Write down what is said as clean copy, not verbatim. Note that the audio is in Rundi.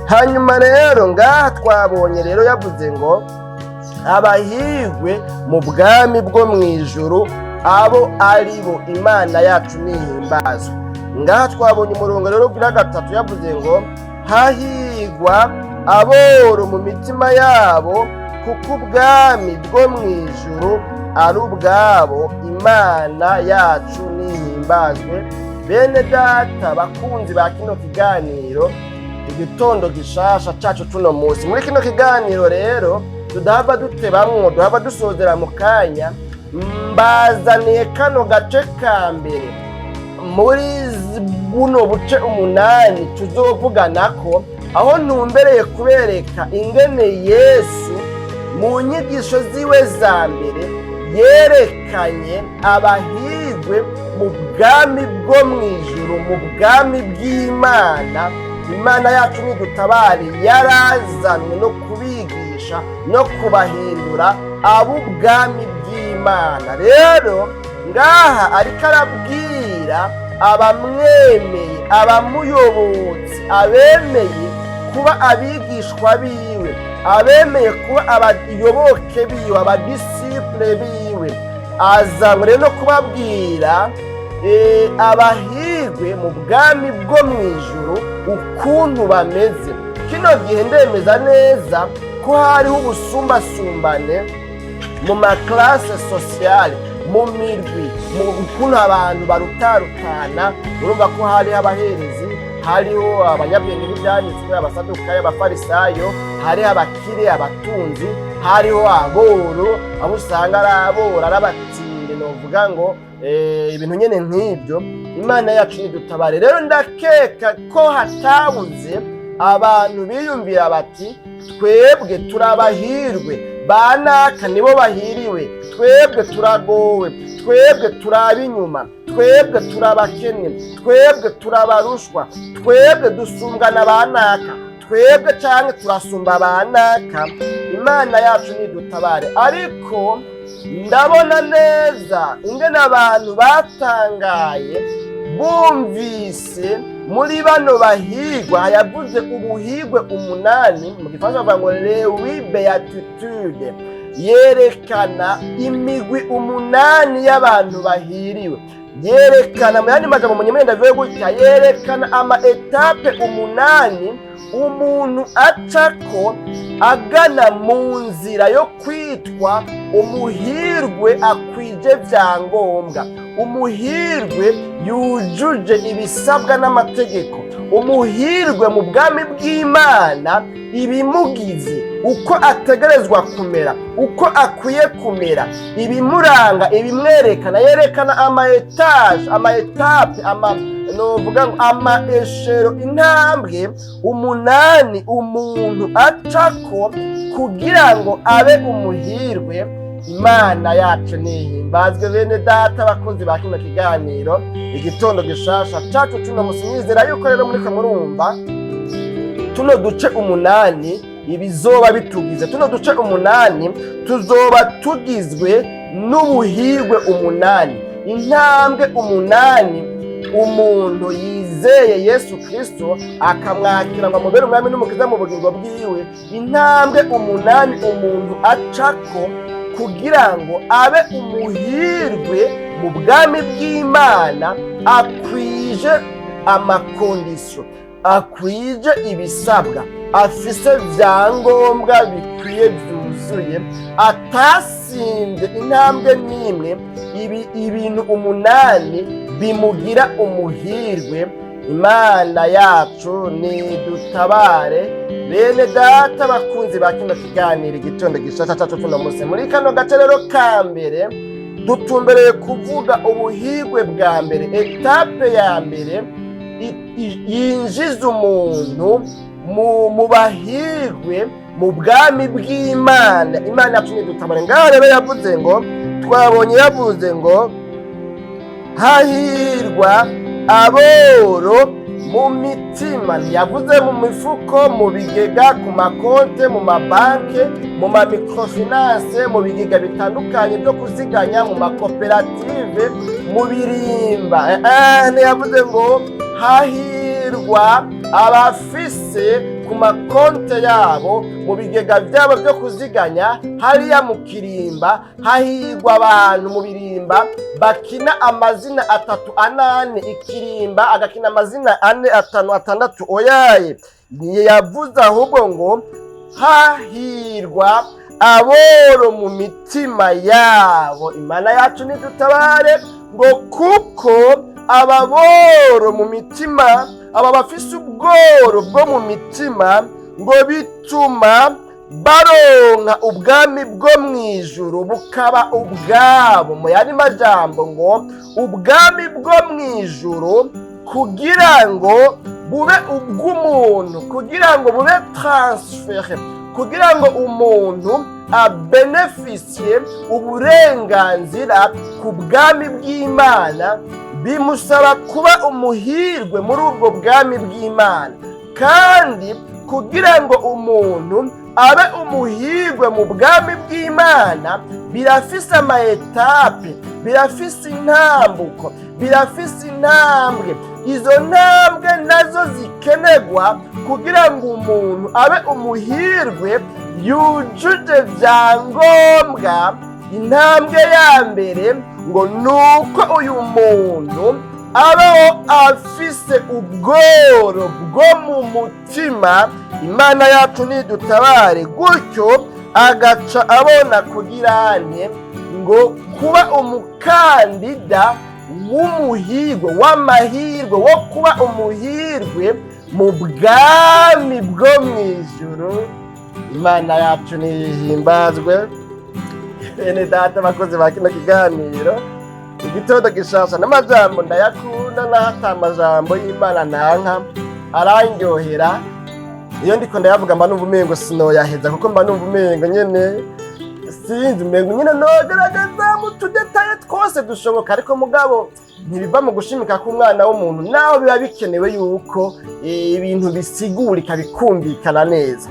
Hanyuma rero ngaha twabonye rero yavuze ngo abahigwe mu bwami bwo mu ijuru abo ari bo. Imana yacu nihimbazwe. Ngaha twabonye umurongo rero ugira gatatu, yavuze ngo hahigwa aboro mu mitima yabo, kuko ubwami bwo mu ijuru ari ubwabo. Imana yacu nihimbazwe. Bene data bakunzi ba kino kiganiro, Igitondo Gishasha cacu tuno munsi, muri kino kiganiro rero tudahava dutebamwo, duhava dusozera mu kanya, mbazaniye kano gace ka mbere muri buno buce umunani tuzovuganako, aho ntumbereye kubereka ingene Yesu mu nyigisho ziwe za mbere yerekanye abahigwe mu bwami bwo mu ijuru, mu bwami bw'Imana. Imana yacu nidutabare. Yarazanwe no kubigisha no kubahindura ab'ubwami bw'Imana. Rero ngaha ariko arabwira abamwemeye, abamuyobotse, abemeye kuba abigishwa biwe, abemeye kuba abayoboke biwe, abadisciples biwe. Azanywe rero no kubabwira abahirwe mu bwami bwo mu ijuru ukuntu bameze. Kino gihe ndemeza neza ko hariho ubusumbasumbane mu maclasses sociales, mu mirwi, mu ukuntu abantu barutarutana. Urumva ko hariho abaherezi, hariho abanyabwenge b'ibyanditswe, abasadukayo, abafarisayo, hariho abakire, abatunzi, hariho aboro, abo usanga ari aboro, ari abatindi, novuga ngo ibintu nyene nk'ibyo. Imana yacu nidutabare. Rero ndakeka ko hatabuze abantu biyumvira bati: "Twebwe turabahirwe, banaka nibo bahiriwe, twebwe turagowe, twebwe turaba inyuma, twebwe turabakene, twebwe turabarushwa, twebwe dusumbwa na banaka, twebwe canke turasumba banaka." Imana yacu nidutabare. Ariko ndabona neza ingene abantu batangaye bumvise muri bano bahigwa yavuze ubuhigwe umunani. Mu Gifaransa bavuga ngo les huit béatitudes, yerekana imigwi umunani y'abantu bahiriwe. Yerekana mu yandi majambo, munyemere ndavuye gutya, yerekana ama étapes umunani umuntu acako agana mu nzira yo kwitwa umuhirwe akwije vyangombwa, umuhirwe yujuje ibisabwa n'amategeko, umuhirwe mu bwami bw'Imana, ibimugize, uko ategerezwa kumera, uko akwiye kumera, ibimuranga, ibimwerekana. Yerekana ama étages, ama étapes, ama novuga ngo ama échelons, intambwe umunani umuntu acako kugira ngo abe umuhirwe. Imana yacu nihimbazwe. Bene data bakunzi ba kino kiganiro, Igitondo Gishasha cacu cuno musi, nizera yuko rero muriko murumva tuno duce umunani ibizoba bitugize. Tuno duce umunani tuzoba tugizwe n'ubuhirwe umunani, intambwe umunani umuntu yizeye Yesu Kristo akamwakira ngo amubere umwami n'umukiza mu bugingo bwiwe, intambwe umunani umuntu acako kugira ngo abe umuhirwe mu bwami bw'Imana, akwije amaconditions, akwije ibisabwa, afise vyangombwa bikwiye vyuzuye, atasimbye intambwe n'imwe, ibi ibintu umunani bimugira umuhirwe. Imana yacu nidutabare. Bene data bakunzi ba kino kiganiro, Igitondo Gishasha cacu tuno musi, muri kano gace rero ka mbere dutumbereye kuvuga ubuhigwe bwa mbere, étape ya mbere yinjiza umuntu mu bahirwe mu bwami bw'Imana. Imana yacu nidutabare. Ngaho rero yavuze ngo, twabonye yavuze ngo hahirwa aboro mu mitima. Ntiyavuze mu mifuko, mu bigega, ku makonte, mu mabanke, mu mamicrofinances, mu bigega bitandukanye byo kuziganya, mu makoperative, mu birimba. Ntiyavuze ngo hahirwa abafise Ku makonte yabo, mu bigega byabo byo kuziganya hariya mu kirimba. Hahigwa abantu mu birimba bakina amazina atatu, anane ikirimba, agakina amazina ane, atanu, atandatu. Oyaye, yavuze ahubwo ngo hahirwa aboro mu mitima yabo. Imana yacu nidutabare, ngo kuko ababoro mu mitima, aba bafise ubworo bwo mu mitima, ngo bituma baronka ubwami bwo mu ijuru, bukaba ubwabo. Mu yandi majambo, ngo ubwami bwo mu ijuru kugira ngo bube ubw'umuntu, kugira ngo bube transféré, kugira ngo umuntu abénéficier uburenganzira ku bwami bw'Imana, bimusaba kuba umuhirwe muri ubwo bwami bw'Imana. Kandi kugira ngo umuntu abe umuhirwe mu bwami bw'Imana, birafise ama étapes, birafise intambuko, birafise intambwe. Izo ntambwe nazo zikenerwa kugira ngo umuntu abe umuhirwe yujuje vyangombwa, intambwe ya mbere ngo ni uko uyu muntu abaho afise ubworo bwo mu mutima. Imana yacu nidutabare. Gutyo agaca abona kugirane ngo kuba umukandida w'umuhirwe, w'amahirwe wo kuba umuhirwe mu bwami bwo mu ijuru. Imana yacu nihimbazwe. Bene data, abakozi ba kino kiganiro Igitondo Gishasha, n'amajambo ndayakunda, n'aho ata amajambo y'Imana nanka, arandyohera. Iyo ndiko ndayavuga mba numva umengo sinoyaheza, kuko mba numva umengo nyene, sinzi, umengo nyene nogerageza mu tu détails twose dushoboka. Ariko mugabo ntibiva mu gushimika k'umwana w'umuntu, naho biba bikenewe yuko ibintu bisigurika, bikumvikana neza.